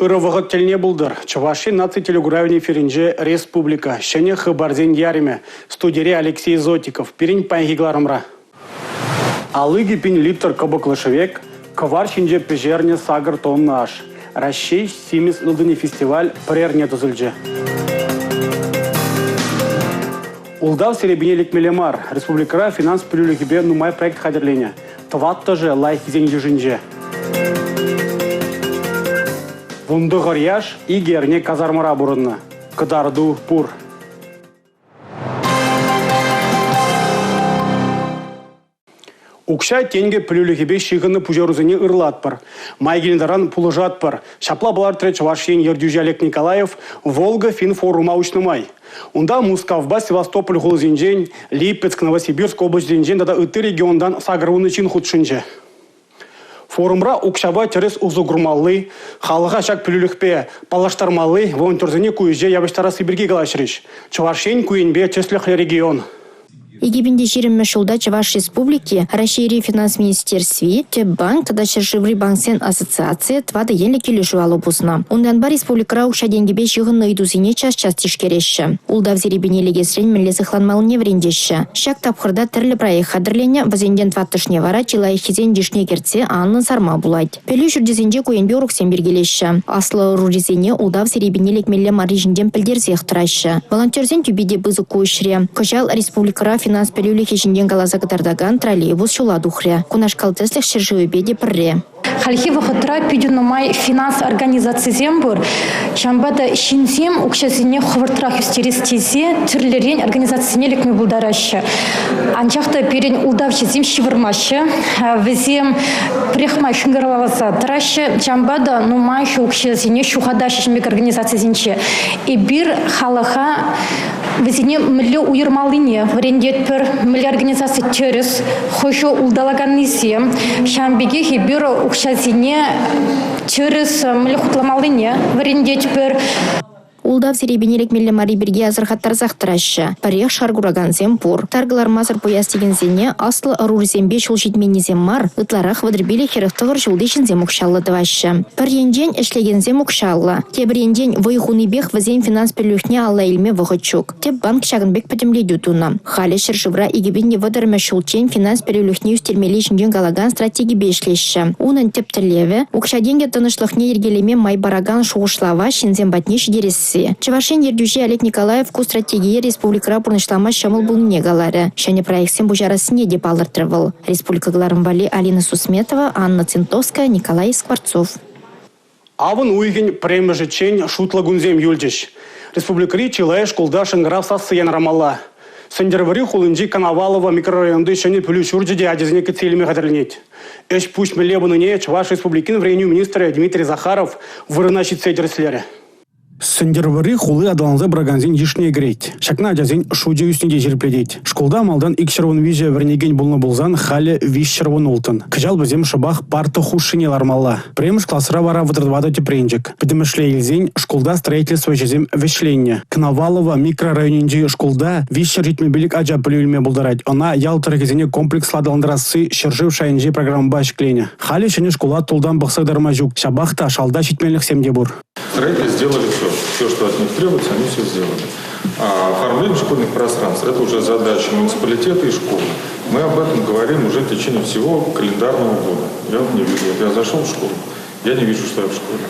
Ырӑ вӑхӑт тӗлне пултӑр. Чӑваш Ен наци телекуравӗн эфирӗнче «Республика. Ҫӗнӗ хыпарсен ярӑмӗ». Студире Алексей Зотиков. Пирӗн паянхи кӑларӑмра. 52 пин литр кӑпӑклӑ шӗвек, кӑвар ҫинче пӗҫернӗ 8 тонна аш. Раҫҫей симӗс ылтӑнӗ фестиваль пӗр эрне тӑсӑлчӗ. Ултав серепине лекмелле мар. Республикӑра финанс пӗлӳлӗхӗпе нумай проект хатӗрленӗ. Тӑваттӑшӗ лайӑххисен йышӗнче. 19 яш икӗ эрне казармӑра пурӑннӑ. Кӑтарту пур. Укҫа-тенкӗ пӗлӳлӗхӗпе ҫыхӑннӑ пуҫарусене ырлатпӑр, май килнӗ таран пулӑшатпӑр. Ҫапла палӑртрӗ Чӑваш Ен ертӳҫи Олег Николаев «Волга» финфорума уҫнӑ май. Унта Мускавпа Севастополь хулисенчен, Липецк, Новосибирск облаҫӗсенчен тата ытти регионтан 80 ҫын хутшӑнчӗ. Форумра укҫапа тӗрӗс усӑ курмалли, халӑха ҫак пӗлӳлӗхпе паллаштармалли, волонтерсене ку ӗҫе явӑҫтарасси пирки калаҫрӗҫ. Чӑваш Ен ку енпе тӗслӗхлӗ регион. 2020-мӗш ҫулта Чӑваш Республики, Раҫҫейри финанс министерстви, Тӗп банк тата ҫӗршыври банксен ассоциацийӗ тӑватӑ енлӗ килӗшӳ алӑ пуснӑ. Унтанпа республикӑра укҫа-тенкӗпе ҫыхӑннӑ ыйтусене час-час тишкереҫҫӗ. Ултав серепине лекесрен мӗнле сыхланмаллине вӗрентеҫҫӗ. Ҫак тапхӑрта тӗрлӗ проект хатӗрленӗ, вӗсенчен тӑваттӑшне вара чи лайӑххисен йышне кӗртсе анлӑн сарма пулать. Пӗлӳ ҫурчӗсенче ку енпе уроксем йӗркелеҫҫӗ. Аслӑ ӑрурисене ултав серепине лекмелле марри ҫинчен пӗлтерсех тӑраҫҫӗ. Волонтерсен тӳпи те пысӑк ку ӗҫре. Кӑҫал республикӑра финанс пӗлӳлӗхӗ ҫинчен каласа кӑтартакан троллейбус ҫула тухрӗ. Кунашкал тӗслӗх ҫӗршывӗпе те пӗрре. Хальхи вӑхӑтра питӗ нумай финанс организацисем пур. Ҫавӑнпа та ҫынсем укҫасене хӑвӑртрах ӳстерес тесе тӗрлӗрен организацисене лекме пултараҫҫӗ. Анчах та пирӗн ултавҫӑсем ҫывӑрмаҫҫӗ. Вӗсем пӗрехмай шӑнкӑравласа тӑраҫҫӗ. Ҫавӑнпа та нумай укҫасене ҫухатаҫҫӗ ҫын пек организацисенче. Эпир халӑха вӗсене мӗнле уйӑрмаллине вӗрентетпӗр, мӗнле организаци тӗрӗс, хӑшӗ улталаканнисем. Ҫавӑн пекех эпир укҫасене тӗрӗс мӗнле хутламаллине вӗрентетпӗр. Ултав серепине лекмелле марри пирки асӑрхаттарсах тӑраҫҫӗ. Пӗрех шар куракансем пур. Тар кӑлармасӑр пуяс текенсене аслӑ ӑрурисемпе ҫул ҫитменнисем мар, ытларах 35 49 ҫулти ҫынсем укҫаллӑ тӑваҫҫӗ. Пӗр енчен, ӗҫлекенсем укҫаллӑ, тепӗр енчен, вӑй хунипех вӗсен финанс пӗлӳлӗхне алла илме вӑхӑт ҫук. Тӗп банк ҫакӑн пек пӗтӗмлетӳ тунӑ. Халӗ ҫӗршывра 2030-мӗш ҫулччен финанс пӗлӳлӗхне ӳстермелли ҫинчен калакан стратегипе ӗҫлеҫҫӗ. Унӑн тӗп тӗллевӗ – укҫа-тенкӗ тӑнӑҫлӑхне йӗркелеме май паракан шухӑшлава ҫынсем патне ҫитересси. Чӑваш Ен ертӳҫи Олег Николаев ку стратегие республикӑра пурнӑҫлама ҫӑмӑл пулнине каларӗ. Ҫӗнӗ проектсем пуҫарассине те палӑртрӗ вӑл. Республика кӑларӑм валли Алина Сусметова, Анна Цинтовская, Николай Скворцов. Авӑн уйӑхӗн пӗрремӗшӗччен шутлӑ кунсем юлчӗҫ. Республикӑри чылай шкулта шӑнкӑрав сасси янӑрамалла. Сӗнтӗрвӑрри хулинчи Коновалово микрорайонти ҫӗнӗ пӗлӳ ҫурчӗ те ачасене кӗтсе илме хатӗрленет. Ӗҫ-пуҫ мӗнле пынине Чӑваш Республикин вӗренӳ министрӗ Дмитрий Захаров вырӑна ҫитсе тӗрӗслерӗ. Сӗнтӗрвӑрри хули аталанса пыракансен йышне кӗрет. Ҫакна ачасен шучӗ ӳсни те ҫирӗплетет. Шкулта малтан 213 вӗренекен пулнӑ пулсан, халӗ 316. Кӑҫал вӗсем шӑпах парта хушшине лармалла. Пӗрремӗш класра вара 34 тӗпренчӗк. Пӗтӗмӗшле илсен, шкулта строительство ӗҫӗсем вӗҫленнӗ. Коновалово микрорайонӗнчи шкулта 375 ача пӗлӳ илме пултарать. Ӑна ял тӑрӑхӗсене комплекслӑ аталантарасси ҫӗршыв шайӗнчи программӑпа ҫӗкленӗ. Халӗ ҫӗнӗ шкула тултан пӑхса ытарма ҫук, ҫапах та шалта ҫитменлӗхсем те пур. Строители сделали все. Все, что от них требуется, они все сделали. А оформление школьных пространств – это уже задача муниципалитета и школы. Мы об этом говорим уже в течение всего календарного года. Я вот не вижу. Вот я зашел в школу, я не вижу, что я в школе.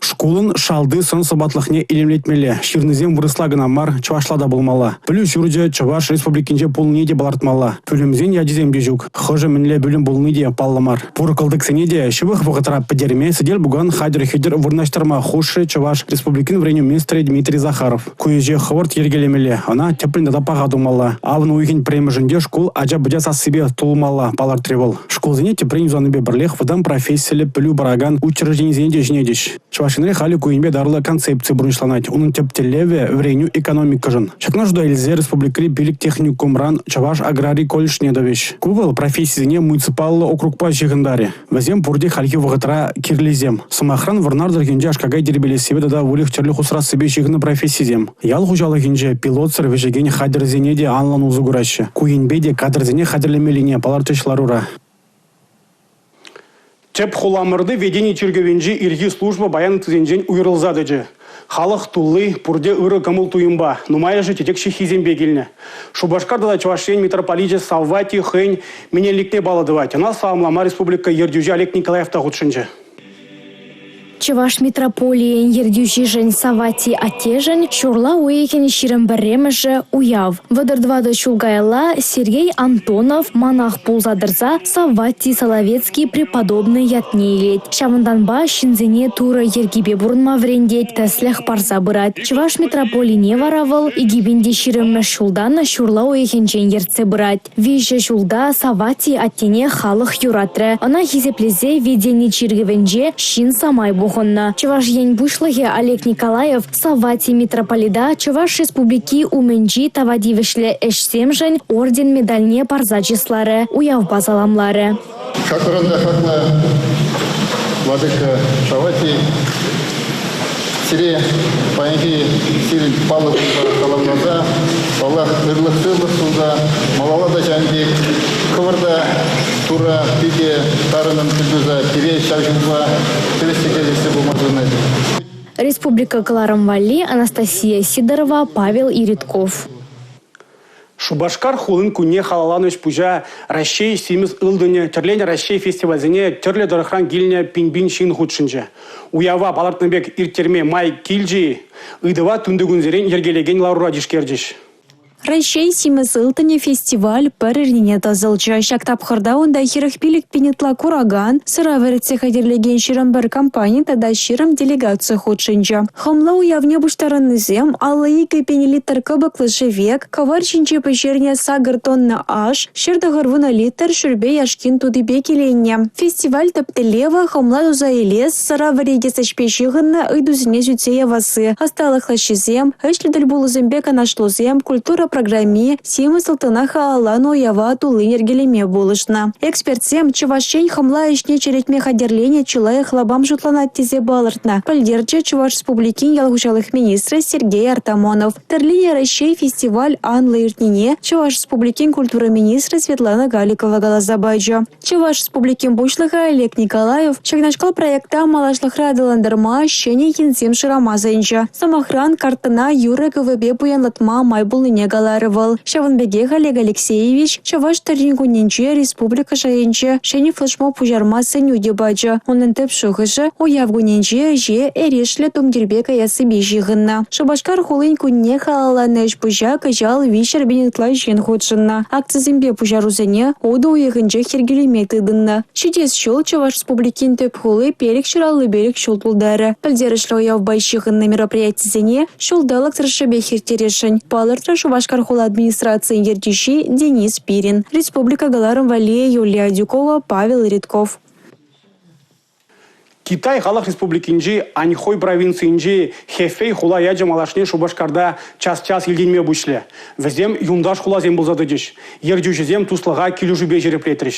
Шкулӑн шалти сӑн-сӑпатлӑхне илемлетмелле, ҫырнисем вырӑсла кӑна мар, чӑвашла та пулмалла. Пӗлӳ ҫурчӗ Чӑваш Республикинче пулнине те палӑртмалла. Пӳлӗмсен ячӗсем те ҫук, хӑшӗ мӗнле пӳлӗм пулни те паллӑ мар. Пур кӑлтӑксене те ҫывӑх вӑхӑтра пӗтерме сӗтел-пукан хатӗр-хӗтӗр вырнаҫтарма хушрӗ Чӑваш Республикин вӗренӳ министрӗ Дмитрий Захаров. Ку ӗҫе хӑвӑрт йӗркелемелле, ӑна тӗплӗн тата паха тумалла. Авӑн уйӑхӗн пӗрремӗшӗнче шкул ача-пӑча сассипе тулмалла, палӑртрӗ вӑл. Шкулсене тӗпрен юсанипе пӗрлех вӑтам профессиллӗ пӗлӳ паракан учрежденисене те ҫӗнетӗҫ. Чӑваш Енре халӗ ку енпе ятарлӑ концепци пурнӑҫланать. Унӑн тӗп тӗллевӗ – вӗренӳ экономикӑшӑн. Ҫакна шута илсе республикӑри пилӗк техникумран Чӑваш аграри колледжне тӑвӗҫ. Ку вӑл профессисене муниципаллӑ округпа ҫыхӑнтарӗ. Вӗсем пурте хальхи вӑхӑтра кирлисем. Сӑмахран, Вӑрнар тӑрӑхӗнче аш-какай тирпейлессипе тата выльӑх-чӗрлӗх усрассипе ҫыхӑннӑ профессисем. Ял хуҫалӑхӗнче пилотсӑр вӗҫекен хатӗрсене те анлӑн усӑ кураҫҫӗ. Ку енпе те кадрсене хатӗрлемеллине палӑртрӗҫ ларура. Тӗп хуламӑрти Введени чиркӗвӗнчи ирхи служба паян ыттисенчен уйрӑлса тӑчӗ. Халӑх тулли, пурте ырӑ кӑмӑл-туйӑмпа, нумайӑшӗ чечек ҫыххисемпе килнӗ. Шупашкар тата Чӑваш Ен митрополичӗ Савватий хӑйӗн менелникне паллӑ тӑвать. Ӑна саламлама республика ертӳҫи Олег Николаев та хутшӑнчӗ. Чӑваш митрополийӗн ертӳҫишӗн Савватий аттешӗн ҫурла уйӑхӗн 21-мӗшӗ уяв. 34 ҫул каялла Сергей Антонов монах пулса тӑрса Савватий Соловецкий преподобнӑй ятне илет. Ҫавӑнтанпа ҫынсене Турӑ йӗркипе пурӑнма вӗрентет, тӗслӗх парса пырать. Чӑваш митрополине вара вӑл 2020-мӗш ҫултан ҫурла уйӑхӗнчен ертсе пырать. Виҫӗ ҫулта Савватий аттене халӑх юратрӗ. Ӑна хисеплесе Введени чиркӗвӗнче ҫын самай пухӑннӑ. Чӑваш Ен Пуҫлӑхӗ Олег Николаев Савватий митрополита Чӑваш Республики умӗнчи тава тивӗҫлӗ ӗҫсемшӗн орден медальне парса чысларӗ, уявпа саламларӗ. Хаклӑран та хаклӑ владыка Савватий, сире паянхи сирӗн паллӑ кунпа саламласа, паллах, ырлӑх-сывлӑх сунса малалла та ҫавӑн пек хӑвӑр та Турра питӗ тарӑннӑн кӗлтуса пире ҫав ҫулпа тӗрӗс-тӗкел ертсе пыма сунать. Республика кӑларӑм валли Анастасия Сидорова, Павел Иритков. Шупашкар хулин кунне халалланӑ ӗҫ-пуҫа «Раҫҫей симӗс ылтӑнӗ», «Тӗрленӗ Раҫҫей» фестивальсене тӗрлӗ тӑрӑхран килнӗ пин-пин ҫын хутшӑнчӗ. Уява палӑртнӑ пек ирттерме май килчӗ-и? Ыйтӑва тунтикунсерен йӗркелекен ларура тишкерчӗҫ. «Раҫҫей симӗс ылтӑнӗ» фестиваль пӗр эрнене тӑсӑлчӗ. Ҫак тапхӑрта унта 45 пин ытла куракан, сӑра вӗретсе хатӗрлекен 21 компани тата 20 делегаци хутшӑнчӗ. Хӑмла уявне пуҫтарӑннисем 52 пин литр кӑпӑклӑ шӗвек, кӑвар ҫинче пӗҫернӗ 8 тонна аш, 190 литр шӳрпе яшкин тутипе киленнӗ. Фестиваль тӗп тӗллевӗ – хӑмла туса илес, сӑра вӗретес ӗҫпе ҫыхӑннӑ ыйтусене сӳтсе явасси, ӑсталӑх лаҫҫисем, ӗҫлӗ тӗл пулусемпе канашлусем, культура программи, симӗс ылтӑна халалланӑ уява туллин йӗркелеме пулӑшнӑ. Экспертсем Чӑваш Ен хӑмла ӗҫне черетме хатӗрленӗ чи лайӑх лапам шутланать тесе палӑртнӑ, пӗлтерчӗ Чӑваш Республикин ял хуҫалӑх министрӗ Сергей Артамонов. Тӗрленӗ Раҫҫей фестиваль анлӑ иртнине Чӑваш Республикин культура министрӗ Светлана Каликова каласа пачӗ. Чӑваш Республикин Пуҫлӑхӗ Олег Николаев ҫакнашкал проекта малашлӑхра аталантарма ҫӗнӗ енсем шырама сӗнчӗ. Сӑмахран, карттӑна юрӑ-кӗвӗпе пуянлатма май пулнине каларӗ вӑл. Ҫавӑн пекех Олег Алексеевич Чӑваш тӗррин кунӗнче республика шайӗнче ҫӗнӗ флешмоб пуҫарма сӗнӳ те пачӗ. Унӑн тӗп шухӑшӗ уяв кунӗнче ӗҫе эрешлӗ тумтирпе каяссипе ҫыхӑннӑ. Шупашкар хулин кунне халалланӑ ӗҫ-пуҫа кӑҫал 300 пин ытла ҫын хутшӑннӑ. Акцисемпе пуҫарусене утӑ уйӑхӗнчех йӗркелеме тытӑннӑ. Ҫитес ҫул Чӑваш Республикин тӗп хули 555 ҫул тултарӗ. Пӗлтерӗшлӗ уявпа ҫыхӑннӑ мероприятисене ҫулталӑк тӑршшӗпех ирттересшӗн, палӑртрӗ Шупашкар хула администрацийӗн ертӳҫи Денис Спирин. Республика кӑларӑм валли Юлия Адюкова, Павел Редков. Китай Халӑх Республикинчи Аньхой провинцийӗнчи Хэфэй хула ячӗ малашне Шупашкарта час-час илтӗнме пуҫлӗ. Вӗсем юнташ хуласем пулса тӑчӗҫ. Ертӳҫӗсем туслӑха килӗшӳпе ҫирӗплетрӗҫ.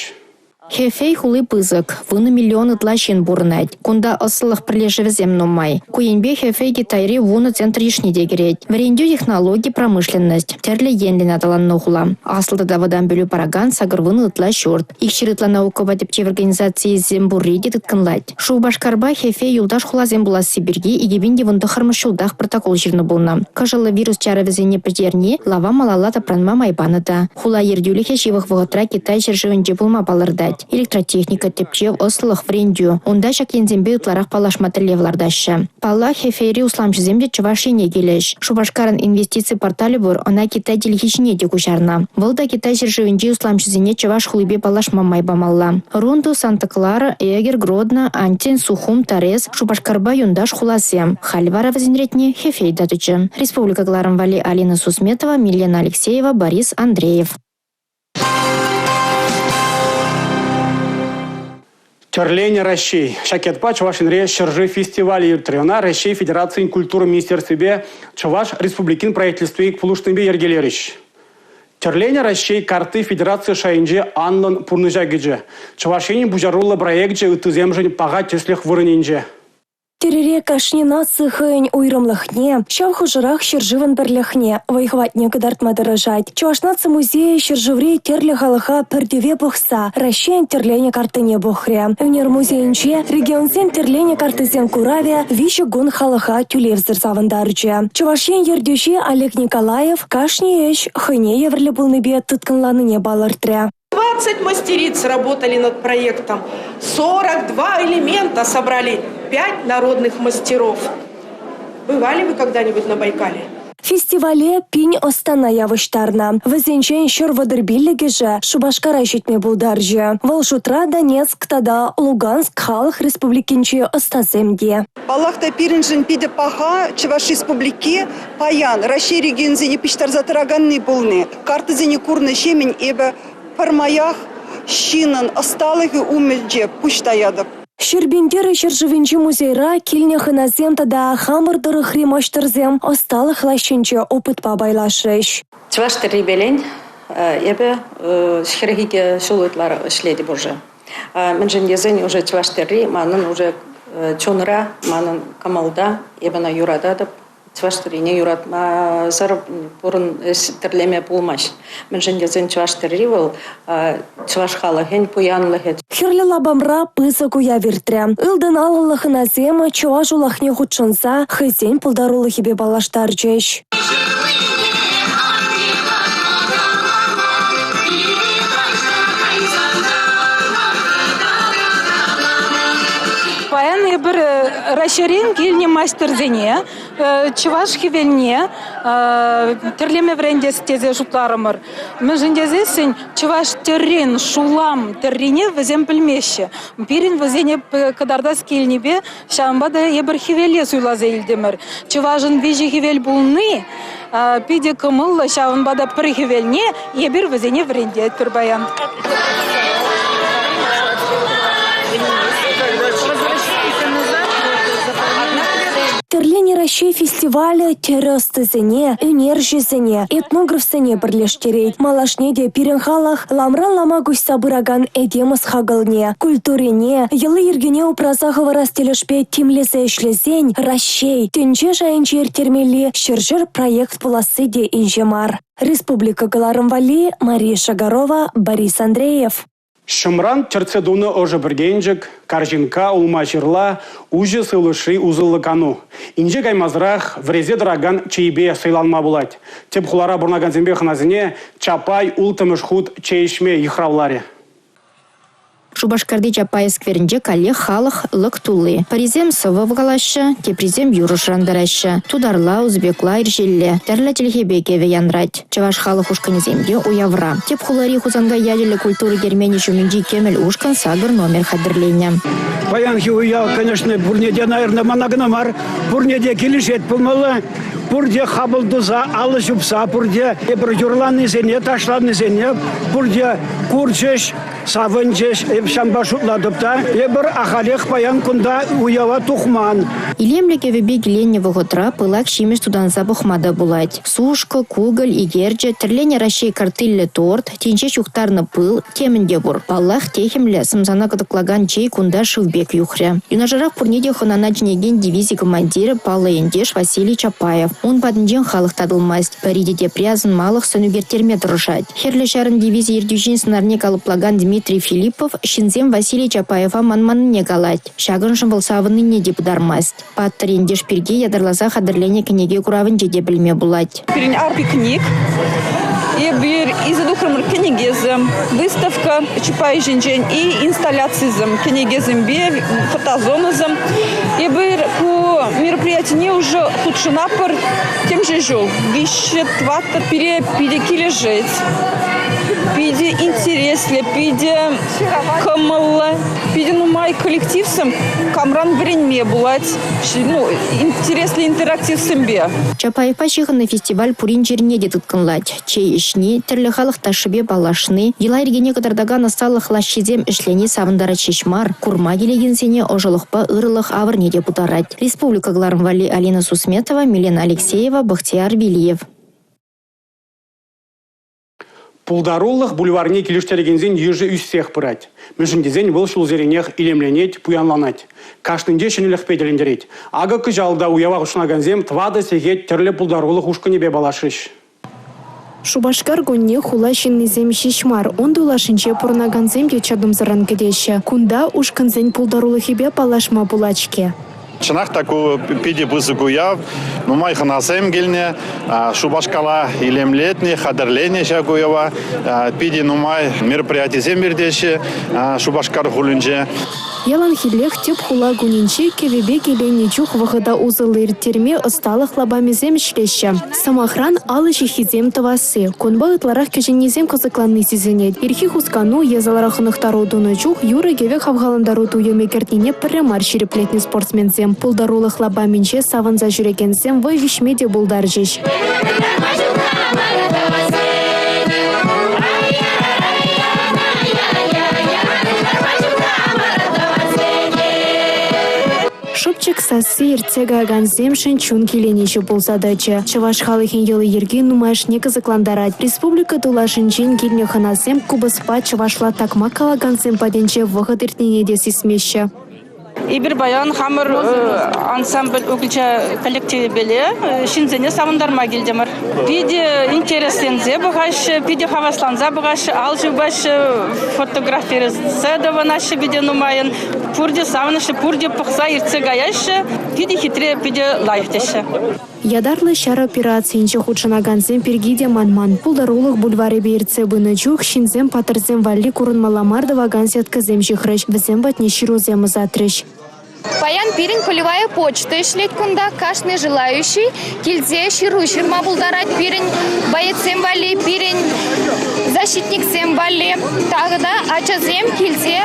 Хэфэй хули пысӑк, 10 миллион ытла ҫын пурӑнать. Кунта ӑслӑлӑх пӗрлешӗвӗсем нумай. Ку енпе Хэфэй Китайри 10 центр йышне те кӗрет. Вӗрентӳ, технологи, промышленность тӗрлӗ енлӗн аталаннӑ хула. Аслӑ тата вӑтам пӗлӳ паракан 80 ытла ҫурт. 200 ытла наукӑпа тӗпчев организацийӗсем пурри те тыткӑнлать. Шупашкарпа Хэфэй юлташ хуласем пуласси пирки 2019-мӗш ҫултах протокол ҫырнӑ пулнӑ. Кӑшӑллӑ вирус чарӑвӗсене пӗтерни лава малалла тапранма май панӑ та. Хула ертӳлӗхӗ ҫывӑх вӑхӑтра Китай ҫӗршывӗнче пулма палӑртать. Электротехника, тӗпчев, ӑслӑлӑх, вӗрентӳ. Унта ҫак енсемпе ытларах паллашма тӗллев лартаҫҫӗ. Паллах, Хэфэйри усламҫӑсем те Чӑваш Ене килӗҫ. Шупашкарӑн инвестици порталӗ пур, ӑна Китай чӗлхи ҫине те куҫарнӑ. Вӑл та Китай ҫӗршывӗнчи усламҫӑсене чӑваш хулипе паллашма май памалла. Рунту, Санта-Клара, Эгер, Гродно, Антин, Сухум, Торез, Шупашкарпа юнташ хуласем. Халь вара вӗсен ретне Хэфэй та тӑчӗ. Республика кӑларӑм валли Алина Сусметова, Милена Алексеева, Борис Андреев. Тӗрленӗ Раҫҫей. Ҫак ятпа Чӑваш Енре ҫӗршыв фестивалӗ иртрӗ. Ӑна Раҫҫей Федерацийӗн культура министерствипе Чӑваш Республикин правительстви пулӑшнипе йӗркелерӗҫ. Тӗрленӗ Раҫҫей картти федераци шайӗнче анлӑн пурнӑҫа кӗчӗ. Чӑваш Енӗн пуҫаруллӑ проекчӗ ыттисемшӗн паха тӗслӗх вырӑнӗнче. Тӗрӗре кашни наци хӑйӗн уйрӑмлӑхне, ҫав хушӑрах ҫӗршывӑн пӗрлӗхне, вӑй-хӑватне кӑтартма тӑрӑшать. Чӑваш наци музейӗ ҫӗршыври тӗрлӗ халӑха пӗр тӗве пухса Раҫҫейӗн тӗрленӗ карттине пухрӗ. Ӳнер музейӗнче регионсен тӗрленӗ карттисен куравӗ 3 кун халӑха тӳлевсӗр савӑнтарчӗ. Чӑваш Ен ертӳҫи Олег Николаев кашни ӗҫ хӑйне евӗрлӗ пулнипе тыткӑнланине палӑртрӗ. 20 мастериц работали над проектом. 42 элемента собрали 5 народных мастеров. Бывали вы когда-нибудь на Байкале? Фестивале пин ӑстана явӑҫтарнӑ. Вӗсенчен 135-шӗ Шупашкара ҫитме пултарчӗ. Вӑл шутра Донецк тата Луганск Халӑх Республикинчи ӑстасем те. Паллах та, пирӗншӗн питӗ паха Чӑваш Республики паян Раҫҫей регионӗсене пуҫтарса тӑраканни пулни. Картӑсене курнӑҫемӗн эпӗ пӗрмаях ҫыннӑн ӑсталӑхӗ умӗнче пуҫ таятӑп. Ҫӗрпӳн тӗрӗ ҫӗршывӗнчи музейра килнӗ хӑнасем тата хамӑр тӑрӑхри маҫтӑрсем ӑсталӑх лаҫҫинче опытпа пайлашрӗҫ. Чӑваш тӗррипелен эпӗ 42 ҫул ытла ӗҫлетӗп уже. Мӗншӗн тесен уже чӑваш тӗрри манӑн уже чунра, манӑн кӑмӑлта, эпӗ ӑна юрататӑп. Чӑваш тӗррине юратмасӑр пурӑн тӗрлеме пулмасть. Мӗншӗн тесен чӑваш тӗрри вӑл чӑваш халӑхӗн пуянлӑхӗ. Хӗрлӗ лапамра пысӑк уяв иртрӗ. Ылтӑн алӑллӑ хӑнасем чӑваш улахне хутшӑнса хӑйсен пултарулӑхӗпе паллаштарчӗҫ. Паян эпир Раҫҫейрен килнӗ маҫтӑрсене чӑваш хӗвелне тӗрлеме вӗрентес тесе шутларӑмӑр. Мӗншӗн тесессӗн чӑваш тӗррин шулам тӗррине вӗсем пӗлмеҫҫӗ. Пирӗн вӗсене кӑтартас килнипе ҫавӑнпа та эпир хӗвеле суйласа илтӗмӗр. Чӑвашӑн виҫӗ хӗвел пулни питӗ кӑмӑллӑ, ҫавӑнпа та пӗр хӗвелне эпир вӗсене вӗрентетпӗр паян. Тӗрленӗ Раҫҫей фестивалӗ тӗрӗ ӑстисене, ӳнерҫӗсене, этнографсене пӗрлештерет. Малашне те пирӗн халӑх ламран лама куҫса пыракан этем ӑс-хакӑлне, культурине, йӑли-йӗркине упраса хӑварас тӗлӗшпе тимлесе ӗҫлесен Раҫҫей тӗнче шайӗнче ирттермелли ҫӗршер проект пуласси те инҫе мар. Республика кӑларӑм валли Мария Шагарова, Борис Андреев. Ҫӑмран тӗртсе тунӑ ӑшӑ пӗркенчӗк, карҫинкка, улма-ҫырла, уҫӑ сывлӑшри усӑллӑ кану. Инҫе каймасӑрах вӗресе тӑракан чейпе сӑйланма пулать. Тӗп хулара пурӑнакансемпе хӑнасене Чапай улттӑмӗш хут чей ӗҫме йыхравларӗ. Шупашкарти Чапаев скверӗнче каллех халӑх лӑк тулли. Пӗрисем сӑвӑ калаҫҫӗ, теприсем юрӑ шӑрантараҫҫӗ. Тутарла, узбекла, ирҫелле тӗрлӗ чӗлхепе кӗвӗ янрать. Чӑваш халӑх ушкӑнӗсем те уявра. Тӗп хулари Хусанкай ячӗллӗ культура керменӗ ҫумӗнчи кӗмӗл ушкӑн сакӑр номер хатӗрленӗ. Паянхи уяв, конечно, пурне те, наверное, мана кӑна мар, пурне те килӗшет пулмалла. Пурте хапӑл туса, алӑ ҫупса, пурте эпир юрланисене, ташланисене пурте курчӗҫ, савӑнчӗҫ. Эп ҫавӑнпа шутлатӑп та, эпир ахалех паян кунта уява тухман. Илемлӗ кӗвӗпе киленнӗ вӑхӑтра пылак ҫимӗҫ тутанса пӑхма та пулать. Сушка, кукӑль, икерчӗ, тӗрленӗ Раҫҫей карттиллӗ торт, тин ҫеҫ юхтарнӑ пыл, темӗн те пур. Паллах, техӗмлӗ, сӑмсана кӑтӑклакан чей кунта шыв пек юхрӗ. Юнашарах пурне те хӑнана чӗнекен дивизи командирӗ, паллӑ ентеш Василий Чапаев. Ун патӗнчен халӑх татӑлмасть. Пӗри те тепри асӑнмалӑх сӑн ӳкерттерме тӑрӑшать. Хӗрлӗ Ҫарӑн дивизи ертӳҫин сӑнарне калӑплакан Дмитрий Филиппов ҫынсем Василий Чапаева манманнине калать. Ҫакӑншӑн вӑл савӑннине те пытармасть. Паттӑр ентеш пирки ятарласа хатӗрленӗ кӗнеке куравӗнче те пӗлме пулать. Пирӗн арт-пикник, эпир илсе тухрӑмӑр кӗнекесем, выставка Чапай ҫинчен и инсталляцисем, кӗнекесемпе фотозонӑсем. Эпир ку мероприятине уже хутшӑнатпӑр темиҫе ҫул. Виҫҫӗ-тӑваттӑ пире питӗ килӗшет, питӗ интереслӗ, питӗ кӑмӑллӑ. Питӗ нумай коллективсем камран вӗренме пулать, ну, интереслӗ интерактивсемпе. Чапаевпа ҫыхӑннӑ фестиваль пурин чӗрине те тыткӑнлать. Чей ӗҫни, тӗрлӗ халӑх ташшипе паллашни, йӑла-йӗркене кӑтартакан ӑсталӑх лаҫҫисем ӗҫлени савӑнтарать ҫеҫ мар, курма килекенсене ӑшӑлӑхпа ырӑлӑх авӑрне те путарать. Республика кӑларӑм валли Алина Сусметова, Милена Алексеева, Бахтияр Велиев. Пултарулӑх бульварне килӗштерекенсен йышӗ ӳссех пырать. Мӗншӗн тесен вӑл ҫулсеренех илемленет, пуянланать. Кашнинче ҫӗнӗлӗхпе тӗлӗнтерет. Акӑ кӑҫал та уява хутшӑнакансем 4 сехет тӗрлӗ пултарулӑх ушкӑнӗпе паллашрӗҫ. Шупашкар кунне хула ҫыннисем ҫеҫ мар, ун тулашӗнче пурӑнакансем те чӑтӑмсӑррӑн кӗтеҫҫӗ. Кунта ушкӑнсен пултарулӑхӗпе паллашма пулать-ҫке. Чӑнах та ку питӗ пысӑк уяв. Нумай хӑнасем килнӗ, Шупашкара илемлетнӗ, хатӗрленӗ ҫак уява. Питӗ нумай мероприятисем иртеҫҫӗ Шупашкар хулинче. Яланхиллех тӗп хула кунӗнче кӗвӗпе киленнӗ чух вӑхӑта усӑллӑ ирттерме ӑсталӑх лапамӗсем ӗҫлеҫҫӗ. Сӑмахран, алӑ ҫыххисем тӑвасси. Кунпа ытларах кӗҫӗннисем кӑсӑкланни сисӗнет. Ирхи хускану е залра хӑнӑхтару тунӑ чух юрӑ-кӗвӗ хавхалантару туйӑмӗ кӗртнине пӗрре мар ҫирӗплетнӗ спортсменсем. Пултарулӑх лапамӗнче савӑнса ҫӳрекенсем вӑй виҫме те пултарчӗҫ. Шӑпчӑк сасси ертсе каякансемшӗн чун киленӗҫӗ пулса тӑчӗ. Чӑваш халӑхӗн йӑли-йӗрки нумайӑшне кӑсӑклантарать. Республика тулашӗнчен килнӗ хӑнасем купӑспа чӑвашла такмак калакансем патӗнче вӑхӑт иртнине те сисмеҫҫӗ. Эпир паян хамӑр ансамбль укӑлча коллективӗпеле ҫынсене савӑнтарма килтӗмӗр. Питӗ интересленсе пӑхаҫҫӗ, питӗ хавасланса пӑхаҫҫӗ, ал ҫупаҫҫӗ, фотографиресе тӑвӑнаҫҫӗ питӗ нумайӑн. Пурте савӑнӑҫлӑ, пурте пӑхса иртсе каяҫҫӗ. Питӗ хитре, питӗ лайӑх теҫҫӗ. Ятарлӑ ҫар операцийӗнче хутшӑнакансем пирки те манман. Пултарулӑх бульварӗпе иртсе пынӑ чух ҫынсем паттӑрсем валли курӑнмалла мар тӑвакан сеткӑсем ҫыхрӗҫ, вӗсем патне ҫырусем ӑсатрӗҫ. Паян пирӗн полевая почта ӗҫлет кунта. Кашни желающий килсе ҫыру ҫырма пултарать пирӗн боецсем валли, пирӗн защитниксем валли. Тата ачасем килсе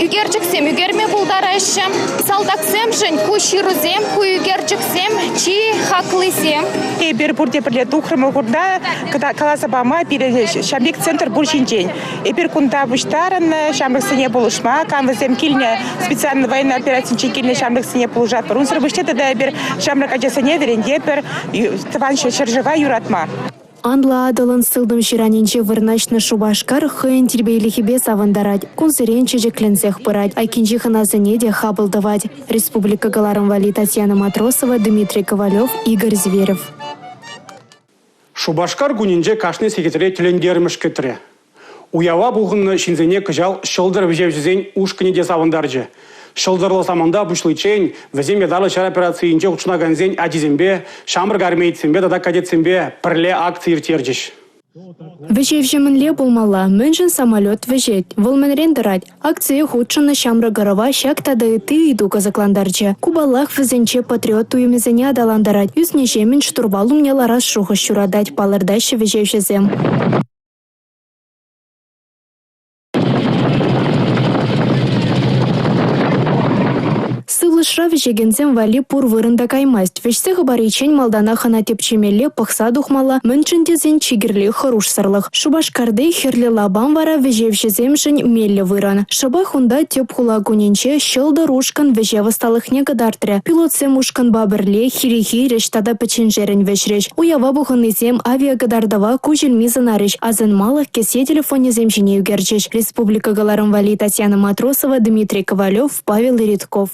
ӳкерчӗксем ӳкерме пултараҫҫӗ. Салтаксемшӗн ку ҫырусем, ку ӳкерчӗксем чи хаклисем. Эпир пурте пӗрле тухрӑмӑр кунта каласа пама пирӗн ҫав пек центр пур ҫинчен. Эпир кунта пуҫтарӑннӑ ҫамрӑксене пулӑшма, кам вӗсем килнӗ специально военной операцинче килнӗ ҫамрӑксене пулӑшатпӑр. Унсӑр пуҫне тата эпир ҫамрӑк ачасене вӗрентетпӗр тӑван ҫӗршыва юратма. Анлӑ Атӑлӑн сылтӑм ҫыранӗнче вырнаҫнӑ Шупашкар хӑйӗн тирпейлӗхӗпе савӑнтарать, кунсерен чечекленсех пырать, айккинчи хӑнасене те хапӑл тӑвать. Республика кӑларӑм валли Татьяна Матросова, Дмитрий Ковалев, Игорь Зверев. Шупашкар кунӗнче кашни сехетре тӗлӗнтермӗш кӗтрӗ. Уява пухӑннӑ ҫынсене кӑҫал ҫӑлтӑр вӗҫевҫӗсен ушкӑнӗ те савӑнтарчӗ. Ҫӑлтӑрлӑ саманта пуҫличчен вӗсем ятарлӑ ҫар операцийӗнче хутшӑнакансен ачисемпе, ҫамрӑк армеецсемпе тата кадетсемпе пӗрле акци ирттерчӗҫ. Вӗҫевҫӗ мӗнле пулмалла? Мӗншӗн самолет вӗҫет? Вӑл мӗнрен тӑрать? Акцие хутшӑннӑ ҫамрӑк ӑрӑва ҫак тата ытти ыйту кӑсӑклантарчӗ. Ку, паллах, вӗсенче патриот туйӑмӗсене аталантарать, ӳснӗҫемӗн штурвал умне ларас шухӑш ҫуратать, палӑртаҫҫӗ вӗҫевҫӗсем. Сывлӑшра вӗҫекенсем валли пур вырӑн та каймасть. Вӗҫсе хӑпариччен малтанах ӑна тӗпчемелле, пӑхса тухмалла, мӗншӗн тесен чи кирли – хӑрушсӑрлӑх. Шупашкарти Хӗрлӗ лапам вара вӗҫевҫӗсемшӗн меллӗ вырӑн. Шӑпах унта тӗп хула кунӗнче «Ҫӑлтӑр» ушкӑн вӗҫев ӑсталӑхне кӑтартрӗ. Пилотсем ушкӑнпа пӗрле хире-хирӗҫ тата пӗчченшерӗн вӗҫрӗҫ. Уява пухӑннисем авиакӑтартӑва куҫ илми сӑнарӗҫ, асӑнмалӑх кӗсье телефонӗсем ҫине ӳкерчӗҫ. Республика кӑларӑм валли Татьяна Матросова, Дмитрий Ковалев, Павел Иритков.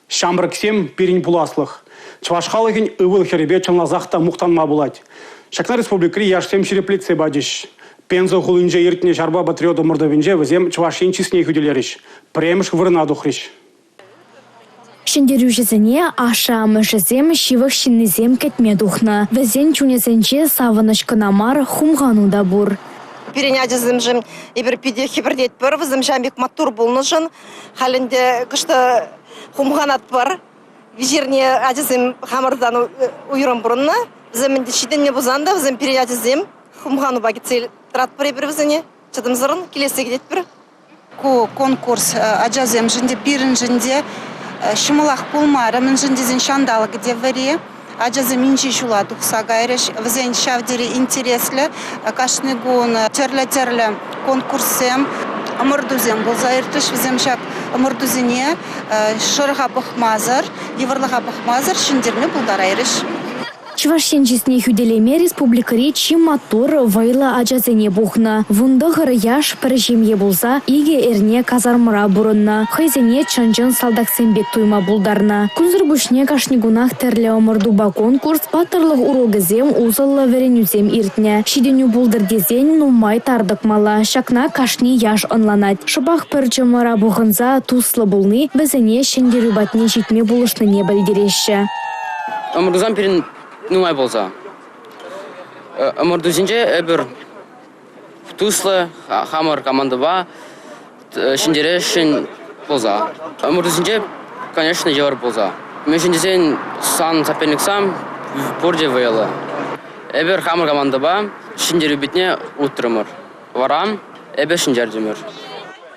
Ҫамрӑксем – пирӗн пуласлӑх. Чӑваш халӑхӗн ывӑл-хӗрӗпе чӑнласах та мухтанма пулать. Ҫакна республикӑри яшсем ҫирӗплетсе пачӗҫ. Пенза хулинче иртнӗ ҫарпа патриот ӑмӑртӑвӗнче вӗсем Чӑваш Ен чысне хӳтӗлерӗҫ, пӗрремӗш вырӑна тухрӗҫ. Ҫӗнтерӳҫӗсене ашшӗ-амӑшӗсем, ҫывӑх ҫыннисем кӗтме тухнӑ. Вӗсен чунӗсенче савӑнӑҫ кӑна мар, хумхану та пур. Пирӗн ачасемшӗн эпир питӗ хӗпӗртетпӗр, вӗсем ҫавӑн пек маттур пулнӑшӑн. Халь ӗнтӗ кӑшт хумханатпӑр. Виҫерне ачасем хамӑртан уйрӑм пурӑннӑ. Вӗсем ӗнтӗ ҫитӗннӗ пулсан та вӗсем пирӗн ачасем. Хумханупа кӗтсе тӑратпӑр эпир вӗсене. Чӑтӑмсӑррӑн килессе кӗтетпӗр. Ку конкурс ачасемшӗн те, пирӗншӗн те ҫӑмӑлах пулмарӗ, мӗншӗн тесен ҫанталӑкӗ те вӗри. Ачасем инҫе ҫула тухса кайрӗҫ. Вӗсен ҫав тери интереслӗ. Кашни кун тӗрлӗ-тӗрлӗ конкурссем, ӑмӑртусем пулса иртрӗҫ. Вӗсем ҫак ӑмӑртусене шӑрӑха пӑхмасӑр, йывӑрлӑха пӑхмасӑр ҫӗнтерме пултарайрӗҫ. Чӑваш Ен чысне хӳтӗлеме республикӑри чи маттур, вӑйлӑ ачасене пухнӑ. 19 яш пӗр ҫемье пулса икӗ эрне казармӑра пурӑннӑ, хӑйсене чӑн-чӑн салтаксем пек туйма пултарнӑ. Кунсӑр пуҫне кашни кунах тӗрлӗ ӑмӑртупа конкурс, паттӑрлӑх урокӗсем, усӑллӑ вӗренӳсем иртнӗ. Ҫитӗнӳ пултӑр тесен нумай тар тӑкмалла. Ҫакна кашни яш ӑнланать. Шӑпах пӗр чӑмӑра пухӑнса туслӑ пулни вӗсене ҫӗнтерӳ патне ҫитме пулӑшнине пӗлтереҫҫӗ. Ӑмӑртусем пирӗн нумай пулса. Ӑмӑртусенче эпир туслӑ хамӑр командӑпа ҫӗнтересшӗн пулса. Ӑмӑртусенче, конечно, йывӑр пулса. Мӗншӗн тесен сан соперниксем пурте вӑйлӑ. Эпир хамӑр командӑпа ҫӗнтерӳ патне утрӑмӑр. Вара эпир ҫӗнтертӗмӗр.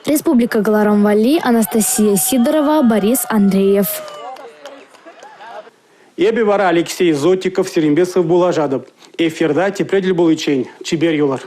Республика кӑларӑм валли Анастасия Сидорова, Борис Андреев. Эпӗ вара Алексей Зотиков сирӗнпе сывпуллашатӑп. Эфирта тепре тӗл пуличчен чипер юлӑр.